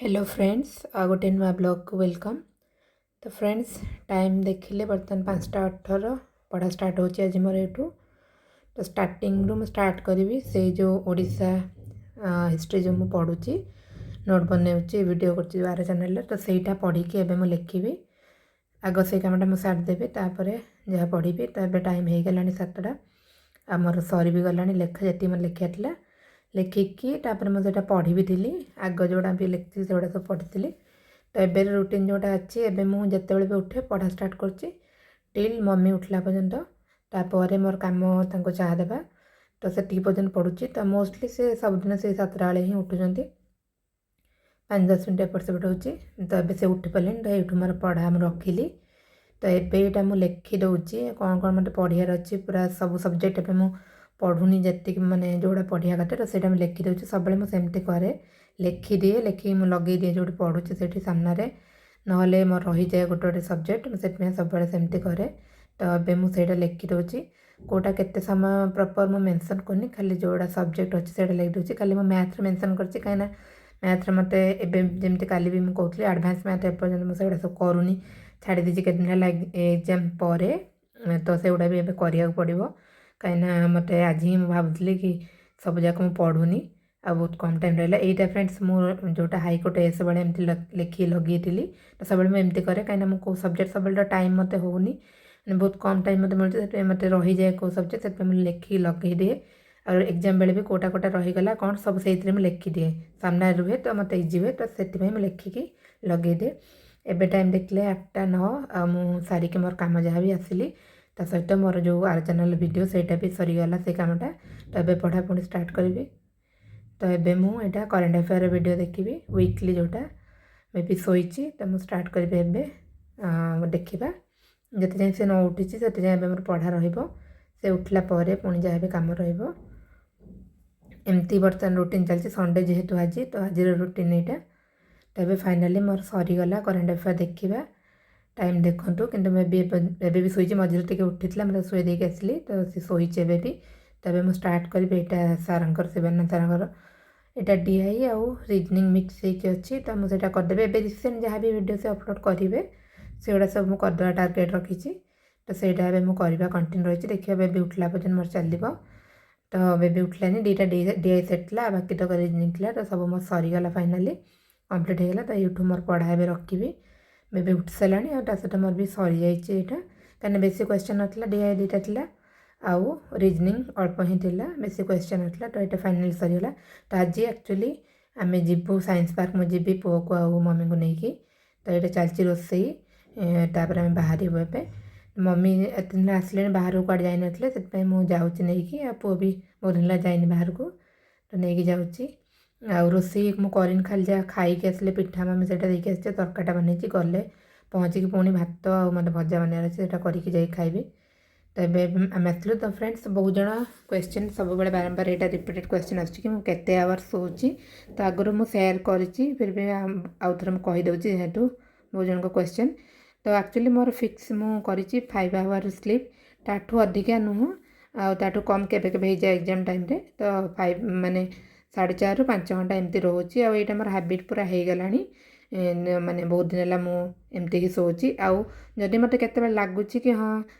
Hello friends, ଆଉ ଗୋଟେ ନୂଆ ବ୍ଲଗ୍କୁ welcome. ତ ଫ୍ରେଣ୍ଡସ୍, ଟାଇମ୍ ଦେଖିଲେ ବର୍ତ୍ତମାନ 5:18। ପଢ଼ା ଷ୍ଟାର୍ଟ ହେଉଛି ଆଜି ମୋର ଏଇଠୁ। ତ ଷ୍ଟାର୍ଟିଂରୁ ମୁଁ ଷ୍ଟାର୍ଟ କରିବି ସେଇ ଯେଉଁ ଓଡ଼ିଶା ହିଷ୍ଟ୍ରି ଯେଉଁ ମୁଁ ପଢ଼ୁଛି, ନୋଟ୍ ବନାଉଛି, ଭିଡ଼ିଓ କରୁଛି ଯେଉଁ ଆର ଚ୍ୟାନେଲ୍ରେ, ତ ସେଇଟା ପଢ଼ିକି ଏବେ ମୁଁ ଲେଖିବି। ଆଗ ସେଇ କାମଟା ମୁଁ ସାରିଦେବି, ତାପରେ ଯାହା ପଢ଼ିବି। ତ ଏବେ ଟାଇମ୍ ହେଇଗଲାଣି 7ଟା, ଆଉ ମୋର ସରି ବି ଗଲାଣି ଲେଖା, ଯେତିକି ମୋର ଲେଖିବାର ଥିଲା ଲେଖିକି। ତାପରେ ମୁଁ ସେଇଟା ପଢ଼ି ବି ଥିଲି, ଆଗ ଯେଉଁଟା ବି ଲେଖିଥିଲି ସେଗୁଡ଼ା ସବୁ ପଢ଼ିଥିଲି। ତ ଏବେର ରୁଟିନ୍ ଯେଉଁଟା ଅଛି, ଏବେ ମୁଁ ଯେତେବେଳେ ବି ଉଠେ ପଢ଼ା ଷ୍ଟାର୍ଟ କରୁଛି ଟିଲ୍ ମମି ଉଠିଲା ପର୍ଯ୍ୟନ୍ତ। ତାପରେ ମୋର କାମ ତାଙ୍କୁ ଚାହା ଦେବା, ତ ସେତିକି ପର୍ଯ୍ୟନ୍ତ ପଢ଼ୁଛି। ତ ମୋଷ୍ଟଲି ସେ ସବୁଦିନ ସେଇ 7ଟା ବେଳେ ହିଁ ଉଠୁଛନ୍ତି, 5-10 ମିନିଟ୍ ଏପଟ ସେପଟ ହେଉଛି। ତ ଏବେ ସେ ଉଠି ପାରିଲେଣି, ତ ଏଇଠୁ ମୋର ପଢ଼ା ମୁଁ ରଖିଲି। ତ ଏବେ ଏଇଟା ମୁଁ ଲେଖି ଦେଉଛି କ'ଣ କ'ଣ ମୋତେ ପଢ଼ିବାର ଅଛି। ପୁରା ସବୁ ସବଜେକ୍ଟ ଏବେ ମୁଁ ପଢ଼ୁନି, ଯେତିକି ମାନେ ଯେଉଁଟା ପଢ଼ିବା କଥା, ତ ସେଇଟା ମୁଁ ଲେଖିଦେଉଛି। ସବୁବେଳେ ମୁଁ ସେମିତି କରେ, ଲେଖିଦିଏ, ଲେଖିକି ମୁଁ ଲଗେଇଦିଏ ଯେଉଁଠି ପଢ଼ୁଛି ସେଇଠି ସାମ୍ନାରେ, ନହେଲେ ମୋର ରହିଯାଏ ଗୋଟେ ଗୋଟେ ସବଜେକ୍ଟ। ମୁଁ ସେଥିପାଇଁ ସବୁବେଳେ ସେମିତି କରେ। ତ ଏବେ ମୁଁ ସେଇଟା ଲେଖିଦେଉଛି। କେଉଁଟା କେତେ ସମୟ ପ୍ରପର୍ ମୁଁ ମେନସନ୍ କରୁନି, ଖାଲି ଯେଉଁଟା ସବଜେକ୍ଟ ଅଛି ସେଇଟା ଲେଖିଦେଉଛି। ଖାଲି ମୁଁ ମ୍ୟାଥ୍ରେ ମେନସନ୍ କରିଛି, କାହିଁକିନା ମ୍ୟାଥ୍ରେ ମୋତେ ଏବେ ଯେମିତି କାଲି ବି ମୁଁ କହୁଥିଲି, ଆଡ଼ଭାନ୍ସ ମ୍ୟାଥ୍ ଏପର୍ଯ୍ୟନ୍ତ ମୁଁ ସେଗୁଡ଼ା ସବୁ କରୁନି, ଛାଡ଼ି ଦେଇଛି କେତେ ଦିନ ହେଲା ଏକ୍ଜାମ୍ ପରେ। ତ ସେଗୁଡ଼ା ବି ଏବେ କରିବାକୁ ପଡ଼ିବ, କାହିଁକିନା ମୋତେ ଆଜି ହିଁ ମୁଁ ଭାବୁଥିଲି କି ସବୁ ଯାକ ମୁଁ ପଢ଼ୁନି ଆଉ ବହୁତ କମ୍ ଟାଇମ୍ ରହିଲା। ଏଇଟା ଫ୍ରେଣ୍ଡସ୍, ମୁଁ ଯେଉଁଟା ହାଇକୋର୍ଟ ଏସ୍ ବେଳେ ଏମିତି ଲେଖିକି ଲଗେଇଥିଲି। ତ ସବୁବେଳେ ମୁଁ ଏମିତି କରେ, କାହିଁକିନା ମୁଁ କେଉଁ ସବଜେକ୍ଟ ସବୁବେଳେ ତ ଟାଇମ୍ ମୋତେ ହେଉନି, ମାନେ ବହୁତ କମ୍ ଟାଇମ୍ ମୋତେ ମିଳୁଛି, ସେଥିପାଇଁ ମୋତେ ରହିଯାଏ କେଉଁ ସବଜେକ୍ଟ, ସେଥିପାଇଁ ମୁଁ ଲେଖିକି ଲଗେଇଦିଏ। ଆଉ ଏକ୍ଜାମ୍ ବେଳେ ବି କେଉଁଟା କେଉଁଟା ରହିଗଲା କ'ଣ ସବୁ ସେଇଥିରେ ମୁଁ ଲେଖିଦିଏ, ସାମ୍ନାରେ ରୁହେ ତ ମୋତେ ଇଜି ହୁଏ, ତ ସେଥିପାଇଁ ମୁଁ ଲେଖିକି ଲଗେଇଦିଏ। ଏବେ ଟାଇମ୍ ଦେଖିଲେ 8:09, ଆଉ ମୁଁ ସାରିକି ମୋର କାମ ଯାହା ବି ଆସିଲି। ତା ସହିତ ମୋର ଯେଉଁ ଆର ଚ୍ୟାନେଲ୍ ଭିଡ଼ିଓ ସେଇଟା ବି ସରିଗଲା ସେ କାମଟା। ତ ଏବେ ପଢ଼ା ପୁଣି ଷ୍ଟାର୍ଟ କରିବି। ତ ଏବେ ମୁଁ ଏଇଟା କରେଣ୍ଟ ଆଫେୟାର ଭିଡ଼ିଓ ଦେଖିବି, ୱିକଲି ଯେଉଁଟା। ବେବି ଶୋଇଛି, ତ ମୁଁ ଷ୍ଟାର୍ଟ କରିବି ଏବେ ଦେଖିବା। ଯେତେ ଯାଏଁ ସେ ନ ଉଠିଛି ସେତେ ଯାଏଁ ଏବେ ମୋର ପଢ଼ା ରହିବ। ସେ ଉଠିଲା ପରେ ପୁଣି ଯାହା ବି କାମ ରହିବ। ଏମିତି ବର୍ତ୍ତମାନ ରୁଟିନ୍ ଚାଲିଛି, ସଣ୍ଡେ ଯେହେତୁ ଆଜି, ତ ଆଜିର ରୁଟିନ୍ ଏଇଟା। ତ ଏବେ ଫାଇନାଲି ମୋର ସରିଗଲା କରେଣ୍ଟ ଆଫେୟାର ଦେଖିବା। ଟାଇମ୍ ଦେଖନ୍ତୁ, କିନ୍ତୁ ମୁଁ ଏବେ ଏବେ ବି ଶୋଇଛି। ମଝିରେ ଟିକେ ଉଠିଥିଲା, ମୁଁ ତାକୁ ଶୋଇ ଦେଇକି ଆସିଲି, ତ ସେ ଶୋଇଛି ଏବେ ବି। ତ ଏବେ ମୁଁ ଷ୍ଟାର୍ଟ କରିବି ଏଇଟା ସାର୍ଙ୍କର, ଶିବାନନ୍ଦ ସାର୍ଙ୍କର। ଏଇଟା ଡିଆଇ ଆଉ ରିଜନିଂ ମିକ୍ସ ହେଇକି ଅଛି, ତ ମୁଁ ସେଇଟା କରିଦେବି। ଏବେ ରିସେଣ୍ଟ ଯାହା ବି ଭିଡ଼ିଓ ସେ ଅପଲୋଡ଼ କରିବେ ସେଗୁଡ଼ା ସବୁ ମୁଁ କରିଦେବା ଟାର୍ଗେଟ୍ ରଖିଛି। ତ ସେଇଟା ଏବେ ମୁଁ କରିବା କଣ୍ଟିନ୍ୟୁ ରହିଛି। ଦେଖିବା, ବେବି ଉଠିଲା ପର୍ଯ୍ୟନ୍ତ ମୋର ଚାଲିବ। ତ ବେବି ଉଠିଲାନି, ଦୁଇଟା ଡିଆଇ ସେଟ୍ ଥିଲା, ବାକି ତକ ରିଜନିଂ ଥିଲା, ତ ସବୁ ମୋର ସରିଗଲା, ଫାଇନାଲି କମ୍ପ୍ଲିଟ୍ ହେଇଗଲା। ତ ଏଇଠୁ ମୋର ପଢ଼ା ଏବେ ରଖିବି। ବେବି ଉଠି ସାରିଲାଣି ଆଉ ତା ସହିତ ମୋର ବି ସରିଯାଇଛି ଏଇଟା, କାହିଁକିନା ବେଶୀ କ୍ୱେଶ୍ଚନ୍ ନଥିଲା। ଡିଆଇ ଦୁଇଟା ଥିଲା ଆଉ ରିଜନିଂ ଅଳ୍ପ ହିଁ ଥିଲା, ବେଶୀ କ୍ୱେଶ୍ଚନ୍ ନଥିଲା। ତ ଏଇଟା ଫାଇନାଲି ସରିଗଲା। ତ ଆଜି ଆକ୍ଚୁଆଲି ଆମେ ଯିବୁ ସାଇନ୍ସ ପାର୍କ, ମୁଁ ଯିବି ପୁଅକୁ ଆଉ ମମିଙ୍କୁ ନେଇକି। ତ ଏଇଟା ଚାଲିଛି ରୋଷେଇ, ତାପରେ ଆମେ ବାହାରିବୁ ଏବେ। ମମି ଏତେ ଦିନ ଆସିଲେଣି, ବାହାରକୁ କୁଆଡ଼େ ଯାଇନଥିଲେ, ସେଥିପାଇଁ ମୁଁ ଯାଉଛି ନେଇକି। ଆଉ ପୁଅ ବି ବହୁତ ଦିନ ହେଲା ଯାଇନି ବାହାରକୁ, ତ ନେଇକି ଯାଉଛି। ଆଉ ରୋଷେଇ ମୁଁ କରିନି, ଖାଲି ଯାହା ଖାଇକି ଆସିଲେ ପିଠା ମମି ସେଇଟା ଦେଇକି ଆସିছে, ତରକାରୀଟା ବନେଇଛି। ଗଲେ ପହଞ୍ଚିକି ପୁଣି ଭାତ ଆଉ ମୋତେ ଭଜା ବନେଇବାର ଅଛି, ସେଇଟା କରିକି ଯାଇକି ଖାଇବି। ତ ଏବେ ଆମେ ଆସିଲୁ। ତ ଫ୍ରେଣ୍ଡସ୍, ବହୁତ ଜଣ କ୍ୱେଶ୍ଚିନ୍ ସବୁବେଳେ ବାରମ୍ବାର ଏଇଟା ରିପିଟେଡ଼ କ୍ୱେଶ୍ଚିନ୍ ଆସୁଛି କି ମୁଁ କେତେ ଆୱାର ଶୋଉଛି। ତ ଆଗରୁ ମୁଁ ସେୟାର କରିଛି, ଫିର୍ ବି ଆଉ ଥରେ ମୁଁ କହିଦେଉଛି ଯେହେତୁ ବହୁତ ଜଣଙ୍କ କ୍ୱେଶ୍ଚିନ୍। ତ ଆକ୍ଚୁଆଲି ମୋର ଫିକ୍ସ ମୁଁ କରିଛି 5 ଆୱାର ସ୍ଲିପ୍, ତାଠୁ ଅଧିକା ନୁହଁ ଆଉ ତାଠୁ କମ୍ କେବେ କେବେ ହେଇଯାଏ ଏକ୍ଜାମ୍ ଟାଇମ୍ରେ। ତ 5 ମାନେ 4.5ରୁ 5 ଘଣ୍ଟା ଏମିତି ରହୁଛି। ଆଉ ଏଇଟା ମୋର ହାବିଟ୍ ପୁରା ହେଇଗଲାଣି, ମାନେ ବହୁତ ଦିନ ହେଲା ମୁଁ ଏମିତି ହିଁ ଶୋଉଛି। ଆଉ ଯଦି ମୋତେ କେତେବେଳେ ଲାଗୁଛି କି ହଁ,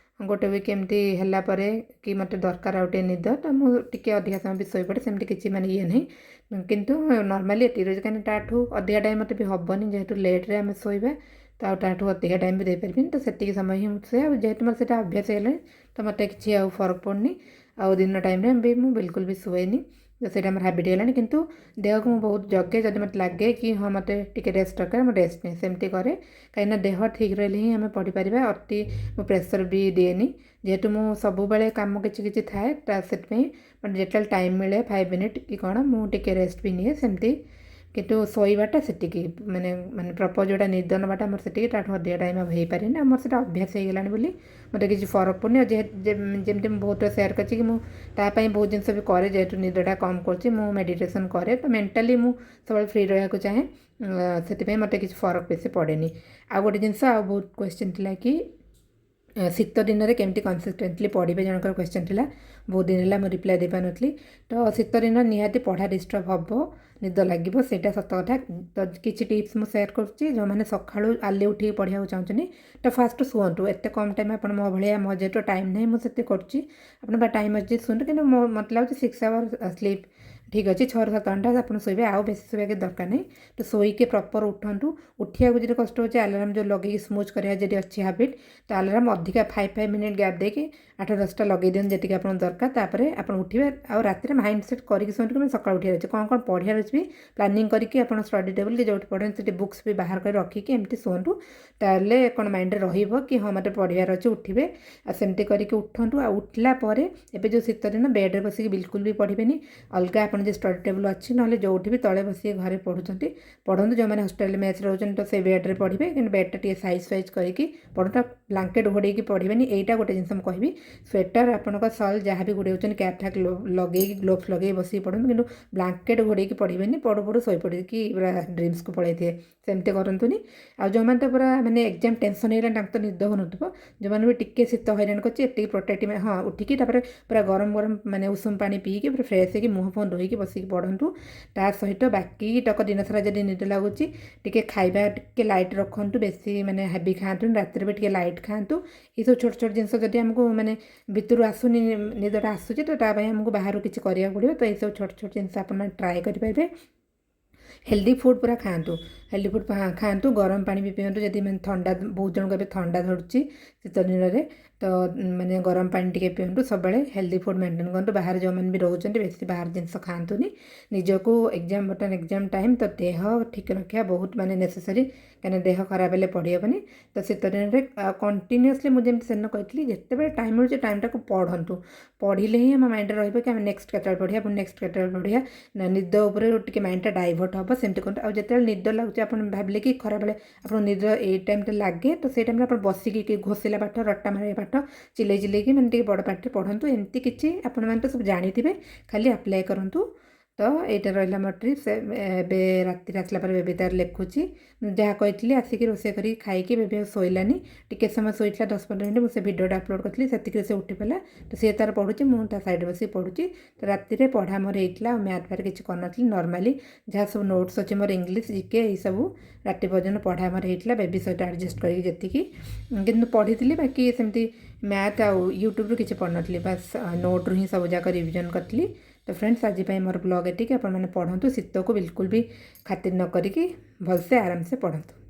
ଗୋଟେ ୱିକ୍ ଏମିତି ହେଲା ପରେ କି ମୋତେ ଦରକାର ଆଉ ଟିକେ ନିଦ, ତ ମୁଁ ଟିକେ ଅଧିକା ସମୟ ବି ଶୋଇପଡ଼େ, ସେମିତି କିଛି ମାନେ ଇଏ ନାହିଁ। କିନ୍ତୁ ନର୍ମାଲି ଏତିକି ରହୁଛି, କାହିଁକିନା ତାଠୁ ଅଧିକା ଟାଇମ୍ ମୋତେ ବି ହେବନି, ଯେହେତୁ ଲେଟ୍ରେ ଆମେ ଶୋଇବା, ତ ଆଉ ତାଠୁ ଅଧିକା ଟାଇମ୍ ବି ଦେଇପାରିବିନି। ତ ସେତିକି ସମୟ ହିଁ ମୁଁ ଶୁଏ। ଆଉ ଯେହେତୁ ମୋର ସେଇଟା ଅଭ୍ୟାସ ହେଇଗଲାଣି, ତ ମୋତେ କିଛି ଆଉ ଫରକ ପଡ଼ୁନି। ଆଉ ଦିନ ଟାଇମ୍ରେ ବି ମୁଁ ବିଲକୁଲ ବି ଶୁଏନି, ତ ସେଇଟା ମୋର ହାବିଟ୍ ହେଇଗଲାଣି। କିନ୍ତୁ ଦେହକୁ ମୁଁ ବହୁତ ଜଗେ। ଯଦି ମୋତେ ଲାଗେ କି ହଁ, ମୋତେ ଟିକେ ରେଷ୍ଟ ଦରକାର, ମୁଁ ରେଷ୍ଟ ନିଏ, ସେମିତି କରେ, କାହିଁକିନା ଦେହ ଠିକ୍ ରହିଲେ ହିଁ ଆମେ ପଢ଼ିପାରିବା। ଅତି ମୁଁ ପ୍ରେସର୍ ବି ଦିଏନି, ଯେହେତୁ ମୁଁ ସବୁବେଳେ କାମ କିଛି କିଛି ଥାଏ, ତା ସେଥିପାଇଁ ମାନେ ଯେତେବେଳେ ଟାଇମ୍ ମିଳେ 5 ମିନିଟ୍ କି କ'ଣ, ମୁଁ ଟିକେ ରେଷ୍ଟ ବି ନିଏ ସେମିତି। କିନ୍ତୁ ଶୋଇବାଟା ସେତିକି ମାନେ ମାନେ ପ୍ରପର୍ ଯେଉଁଟା ନିଦ ନେବାଟା ମୋର ସେତିକି, ତାଠୁ ଅଧିକା ଟାଇମ୍ ଆଉ ହେଇପାରେନି। ଆଉ ମୋର ସେଇଟା ଅଭ୍ୟାସ ହେଇଗଲାଣି ବୋଲି ମୋତେ କିଛି ଫରକ ପଡ଼ୁନି। ଆଉ ଯେମିତି ମୁଁ ବହୁତ ସେୟାର କରିଛି କି ମୁଁ ତା ପାଇଁ ବହୁତ ଜିନିଷ ବି କରେ, ଯେହେତୁ ନିଦଟା କମ୍ କରୁଛି, ମୁଁ ମେଡ଼ିଟେସନ୍ କରେ, ତ ମେଣ୍ଟାଲି ମୁଁ ସବୁବେଳେ ଫ୍ରି ରହିବାକୁ ଚାହେଁ, ସେଥିପାଇଁ ମୋତେ କିଛି ଫରକ ବେଶୀ ପଡ଼େନି। ଆଉ ଗୋଟେ ଜିନିଷ, ଆଉ ବହୁତ କ୍ୱେଶ୍ଚିନ୍ ଥିଲା କି ଶୀତ ଦିନରେ କେମିତି କନସିଷ୍ଟେଣ୍ଟଲି ପଢ଼ିବେ, ଜଣଙ୍କର କ୍ୱେଶ୍ଚନ୍ ଥିଲା। ବହୁତ ଦିନ ହେଲା ମୁଁ ରିପ୍ଲାଏ ଦେଇପାରୁନଥିଲି। ତ ଶୀତ ଦିନ ନିହାତି ପଢ଼ା ଡିଷ୍ଟର୍ବ ହେବ, ନିଦ ଲାଗିବ, ସେଇଟା ସତ କଥା। ତ କିଛି ଟିପ୍ସ ମୁଁ ସେୟାର କରୁଛି। ଯେଉଁମାନେ ସକାଳୁ ଆର୍ଲି ଉଠିକି ପଢ଼ିବାକୁ ଚାହୁଁଛନ୍ତି, ତ ଫାଷ୍ଟ ଶୁଅନ୍ତୁ। ଏତେ କମ୍ ଟାଇମ୍ ଆପଣ ମୋ ଭଳିଆ, ମୋ ଯେହେତୁ ଟାଇମ୍ ନାହିଁ, ମୁଁ ସେତେ କରୁଛି। ଆପଣଙ୍କ ଟାଇମ୍ ଅଛି, ଶୁଅନ୍ତୁ। କିନ୍ତୁ ମୋତେ ଲାଗୁଛି 6 ଆୱାର ସ୍ଲିପ୍ ଠିକ୍ ଅଛି। 6ରୁ 7 ଘଣ୍ଟା ଆପଣ ଶୋଇବେ, ଆଉ ବେଶୀ ଶୋଇବା କିଛି ଦରକାର ନାହିଁ। ତ ଶୋଇକି ପ୍ରପର୍ ଉଠନ୍ତୁ। ଉଠିବାକୁ ଯଦି କଷ୍ଟ ହେଉଛି, ଆଲାରାମ୍ ଯେଉଁ ଲଗେଇକି ସ୍ନୁଜ୍ କରିବା ଯଦି ଅଛି ହାବିଟ୍, ତ ଆଲାରାମ୍ ଅଧିକା 5-5 ମିନିଟ୍ ଗ୍ୟାପ୍ ଦେଇକି 8-10ଟା ଲଗେଇ ଦିଅନ୍ତୁ, ଯେତିକି ଆପଣଙ୍କୁ ଦରକାର। ତାପରେ ଆପଣ ଉଠିବେ। ଆଉ ରାତିରେ ମାଇଣ୍ଡ ସେଟ୍ କରିକି ଶୁଅନ୍ତୁ କି ସକାଳୁ ଉଠିବାର ଅଛି, କ'ଣ କ'ଣ ପଢ଼ିବାର ଅଛି ବି ପ୍ଲାନିଂ କରିକି ଆପଣ ଷ୍ଟଡ଼ି ଟେବୁଲ୍ କି ଯେଉଁଠି ପଢ଼ନ୍ତି ସେଠି ବୁକ୍ସ ବି ବାହାର କରି ରଖିକି ଏମିତି ଶୁଅନ୍ତୁ। ତାହେଲେ କ'ଣ ମାଇଣ୍ଡରେ ରହିବ କି ହଁ, ମୋତେ ପଢ଼ିବାର ଅଛି, ଉଠିବେ। ଆଉ ସେମିତି କରିକି ଉଠନ୍ତୁ। ଆଉ ଉଠିଲା ପରେ ଏବେ ଯେଉଁ ଶୀତ ଦିନ, ବେଡ଼୍ରେ ବସିକି ବିଲକୁଲ ବି ପଢ଼ିବେନି। ଅଲଗା ଆପଣ ଯେ ଷ୍ଟଡ଼ି ଟେବୁଲ୍ ଅଛି, ନହେଲେ ଯେଉଁଠି ବି ତଳେ ବସିକି ଘରେ ପଢ଼ୁଛନ୍ତି, ପଢ଼ନ୍ତୁ। ଯେଉଁମାନେ ହଷ୍ଟେଲରେ ମେସ୍ରେ ରହୁଛନ୍ତି, ତ ସେଇ ବେଡ଼୍ରେ ପଢ଼ିବେ, କିନ୍ତୁ ବେଡ଼୍ଟା ଟିକେ ସାଇଜ୍ ସାଇଜ୍ କରିକି ପଢ଼ନ୍ତୁ। ବ୍ଲାଙ୍କେଟ୍ ଘୋଡ଼େଇକି ପଢ଼ିବେନି, ଏଇଟା ଗୋଟେ ଜିନିଷ ମୁଁ କହିବି। ସ୍ୱେଟର୍, ଆପଣଙ୍କ ସଲ୍ ଯାହା ବି ଘୋଡ଼େଉଛନ୍ତି, କ୍ୟାପ୍ ଫ୍ୟାପ୍ ଲଗେଇକି, ଗ୍ଲୋଭ୍ସ ଲଗେଇକି ବସିକି ପଢ଼ନ୍ତୁ, କିନ୍ତୁ ବ୍ଲାଙ୍କେଟ୍ ଘୋଡ଼େଇକି ପଢ଼ିବେନି। ପଢ଼ୁ ପଢ଼ୁ ଶୋଇପଡ଼ିକି ପୁରା ଡ୍ରିମ୍ସକୁ ପଳେଇଥିବେ, ସେମିତି କରନ୍ତୁନି। ଆଉ ଯେଉଁମାନେ ତ ପୁରା ମାନେ ଏକ୍ଜାମ୍ ଟେନସନ୍ ହେଇଗଲାଣି, ତାଙ୍କୁ ତ ନିଦ ହେଉନଥିବ। ଯେଉଁମାନେ ବି ଟିକେ ଶୀତ ହଇରାଣ କରୁଛି, ଏତିକି ପ୍ରୋଟେକ୍ଟିଭ୍, ହଁ, ଉଠିକି ତାପରେ ପୁରା ଗରମ ଗରମ ମାନେ ଉଷୁମ ପାଣି ପିଇକି, ପୁରା ଫ୍ରେଶ୍ ହେଇକି, ମୁହଁ ଫୁହଁ ଧୋଇକି ବସିକି ପଢ଼ନ୍ତୁ। ତା ସହିତ ବାକି ତକ ଦିନ ସାରା ଯଦି ନିଦ ଲାଗୁଛି, ଟିକେ ଖାଇବା ଟିକେ ଲାଇଟ୍ ରଖନ୍ତୁ, ବେଶୀ ମାନେ ହେଭି ଖାଆନ୍ତୁନି। ରାତିରେ ବି ଟିକେ ଲାଇଟ୍ ଖାଆନ୍ତୁ। ଏସବୁ ଛୋଟ ଛୋଟ ଜିନିଷ ଯଦି ଆମକୁ ମାନେ ଭିତରୁ ଆସୁନି, ନିଦଟା ଆସୁଛି, ତ ତା ପାଇଁ ଆମକୁ ବାହାରୁ କିଛି କରିବାକୁ ପଡ଼ିବ। ତ ଏଇସବୁ ଛୋଟ ଛୋଟ ଜିନିଷ ଆପଣମାନେ ଟ୍ରାଏ କରିପାରିବେ। ହେଲ୍ଦି ଫୁଡ଼୍ ପୁରା ଖାଆନ୍ତୁ, ହେଲ୍ଦି ଫୁଡ଼୍ ଖାଆନ୍ତୁ, ଗରମ ପାଣି ବି ପିଅନ୍ତୁ। ଯଦି ମାନେ ଥଣ୍ଡା, ବହୁତ ଜଣଙ୍କୁ ଏବେ ଥଣ୍ଡା ଧରୁଛି ଶୀତ ଦିନରେ, ତ ମାନେ ଗରମ ପାଣି ଟିକେ ପିଅନ୍ତୁ ସବୁବେଳେ। ହେଲ୍ଦି ଫୁଡ଼୍ ମେଣ୍ଟେନ୍ କରନ୍ତୁ। ବାହାରେ ଯେଉଁମାନେ ବି ରହୁଛନ୍ତି, ବେଶୀ ବାହାର ଜିନିଷ ଖାଆନ୍ତୁନି। ନିଜକୁ ଏକ୍ଜାମ୍, ବର୍ତ୍ତମାନ ଏକ୍ଜାମ୍ ଟାଇମ୍, ତ ଦେହ ଠିକ୍ ରଖିବା ବହୁତ ମାନେ ନେସେସରି, କାହିଁକିନା ଦେହ ଖରାପ ହେଲେ ପଢ଼ି ହେବନି। ତ ଶୀତ ଦିନରେ କଣ୍ଟିନ୍ୟୁଅସଲି, ମୁଁ ଯେମିତି ସେଦିନ କହିଥିଲି, ଯେତେବେଳେ ଟାଇମ୍ ମିଳୁଛି, ଟାଇମ୍ଟାକୁ ପଢ଼ନ୍ତୁ। ପଢ଼ିଲେ ହିଁ ଆମ ମାଇଣ୍ଡରେ ରହିବ କି ଆମେ ନେକ୍ସଟ କେତେବେଳେ ପଢ଼ିବା, ପୁଣି ନେକ୍ସଟ କେତେବେଳେ ପଢ଼ିବା। ନିଦ ଉପରେ ଟିକେ ମାଇଣ୍ଡଟା ଡାଇଭର୍ଟ ହେବ, ସେମିତି କରନ୍ତୁ। ଆଉ ଯେତେବେଳେ ନିଦ ଲାଗୁଛି, ଆପଣ ଭାବିଲେ କି ଖରାବେଳେ ଆପଣ ନିଦ ଏଇ ଟାଇମ୍ଟା ଲାଗେ, ତ ସେଇ ଟାଇମ୍ରେ ଆପଣ ବସିକି କି ଘୋଷିଲା ପାଠ, ରଟା ମାରିବା ପାଠ, ଚିଲେଇ ଚିଲେଇକି ମାନେ ଟିକେ ବଡ଼ ପାଟିରେ ପଢ଼ନ୍ତୁ। ଏମିତି କିଛି ଆପଣମାନେ ତ ସବୁ ଜାଣିଥିବେ, ଖାଲି ଆପ୍ଲାଏ କରନ୍ତୁ। ତ ଏଇଟା ରହିଲା ମୋ ଟିପ୍ସ। ଏବେ ରାତିରେ ଆସିଲା ପରେ ବେବି ତାର ଲେଖୁଛି, ଯାହା କହିଥିଲି। ଆସିକି ରୋଷେଇ କରିକି ଖାଇକି ବେବି ଆଉ ଶୋଇଲାନି। ଟିକେ ସମୟ ଶୋଇଥିଲା, 10-15 ମିନିଟ୍। ମୁଁ ସେ ଭିଡ଼ିଓଟା ଅପଲୋଡ଼ କରିଥିଲି, ସେତିକିରେ ସେ ଉଠି ପଡ଼ିଲା। ତ ସିଏ ତାର ପଢ଼ୁଛି, ମୁଁ ତା ସାଇଡ଼୍ରେ ବସିକି ପଢ଼ୁଛି। ତ ରାତିରେ ପଢ଼ା ମୋର ହେଇଥିଲା। ଆଉ ମ୍ୟାଥ୍ ଫ୍ୟାଥ୍ କିଛି କରିନଥିଲି। ନର୍ମାଲି ଯାହା ସବୁ ନୋଟ୍ସ ଅଛି ମୋର, ଇଂଲିଶ, ଜିକେ, ଏଇସବୁ ରାତି ପର୍ଯ୍ୟନ୍ତ ପଢ଼ା ମୋର ହେଇଥିଲା, ବେବି ସହିତ ଆଡ଼ଜଷ୍ଟ କରିକି ଯେତିକି। କିନ୍ତୁ ପଢ଼ିଥିଲି, ବାକି ସେମିତି ମ୍ୟାଥ୍ ଆଉ ୟୁଟ୍ୟୁବରୁ କିଛି ପଢ଼ିନଥିଲି, ବାସ୍ ନୋଟ୍ରୁ ହିଁ ସବୁ ଯାକ ରିଭିଜନ୍ କରିଥିଲି। ତ ଫ୍ରେଣ୍ଡସ୍, ଆଜି ପାଇଁ ମୋର ବ୍ଲଗ୍ ଏତିକି। ଆପଣମାନେ ପଢ଼ନ୍ତୁ, ଶୀତକୁ ବିଲକୁଲ ବି ଖାତିର ନ କରିକି ଭଲସେ ଆରାମସେ ପଢ଼ନ୍ତୁ।